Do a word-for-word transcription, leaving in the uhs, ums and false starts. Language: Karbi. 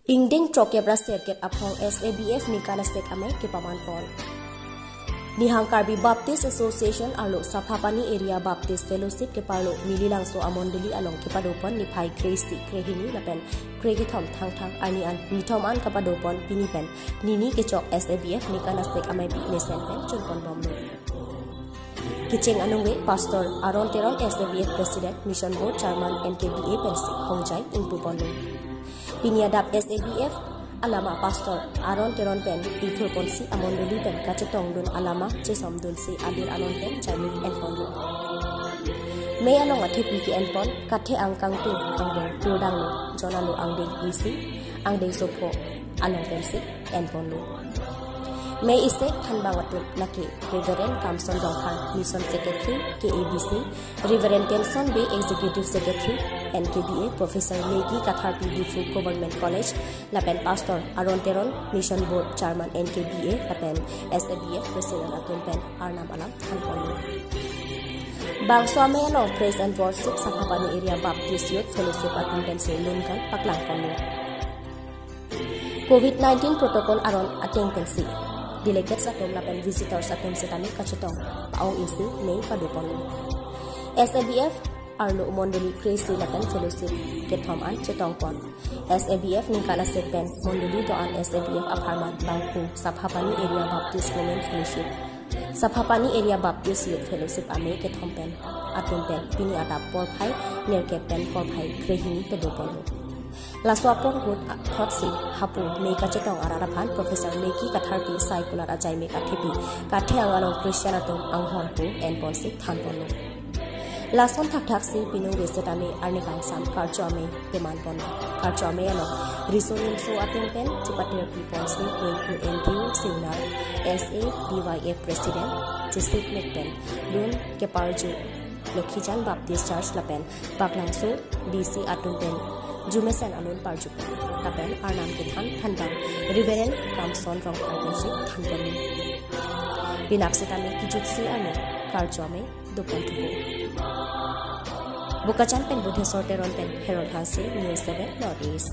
Ingdeng throkkep ra serkep aphong S A B F Ningkan Asek Amei kepaman pon. Nihang Karbi Baptist Association arlo Saphapani Area Baptist Fellowship keparlo Nililangso amondoli along kepado pon niphai kre-isi, krehini lapen krekethom Thangthang arni an nithom an kepado pon pini pen nini kechok S A B F Ningkan Asek Ameipi mesen pen chunpon bomlo. Kecheng anung ve Pastor Aron Teron, S A B F President, Mission Board Chairman, N K B A pensi hongjai ingpu ponlo. Pini adap S A B F alama Pastor Aron Teron pen ingthur ponsi amondoli pen kachetongdun alama chesomdunsi alir alon pen jaimik en ponlo. Mei along athepi ke-en pon kathe ang kangtung angbong turdanglo, jon alo angdeng isi, angdengso pho along pensi en ponlo. Mei isi thanbang atum lake Reverend Kamson Rongphar, Mission Secretary, K A B C, Reverend Tenson Bey, Executive Secretary, N K B A, Professor Maggie Katharpi, Diphu Government College, lapen Pastor Aron Teron, Mission Board Chairman, N K B A, lapen S A B F President atum pen arnam alam than ponlo. Bangso amei along Praise and Worship Saphapani Area Baptist Youth Fellowship atum pensi lun kan paklang ponlo. Covid nineteen protocol aron ateng pensi delegates atum lapen visitors atum setame kachetong pa-ong isi mei pado ponlo. S A B F arlo mondoli kre-isi lapen fellowship kethom an chetong pon. S A B F Ningkan Asek pen mondoli do-an S A B F apharman bangphu Saphapani Area Baptist Women Fellowship, Saphapani Area Baptist Youth Fellowship amei kethom pen atum pen pini adap porphai nerkep pen porphai krehini pado ponlo. Laso apor ahut thotsi hapu mei kachetong arat aphan Professor Maggie Katharpi sai kulat ajaimik athepi kathe ang along Christian atum anghor pu en ponsi than ponlo. Lason thakthak si pinung ve setame arni kangsam karcho amei peman ponlo. Karcho amei along riso nimso atum pen chepatirpi ponsi Ningku Andrew Singnar, S A B Y F President, chesik mek pen lun keparju Lokhijan Baptist Church lapen Baklangso B C atum pen jumesen alun parju pon. Lapen arnam kethan thanbang Reverend Kamson Rongphar pensi than ponlo. Penap setame kejutsi arni karcho amei do pon thupo. Bokajan pen Budhesor Teron pen Harold Hanse, News seven North East.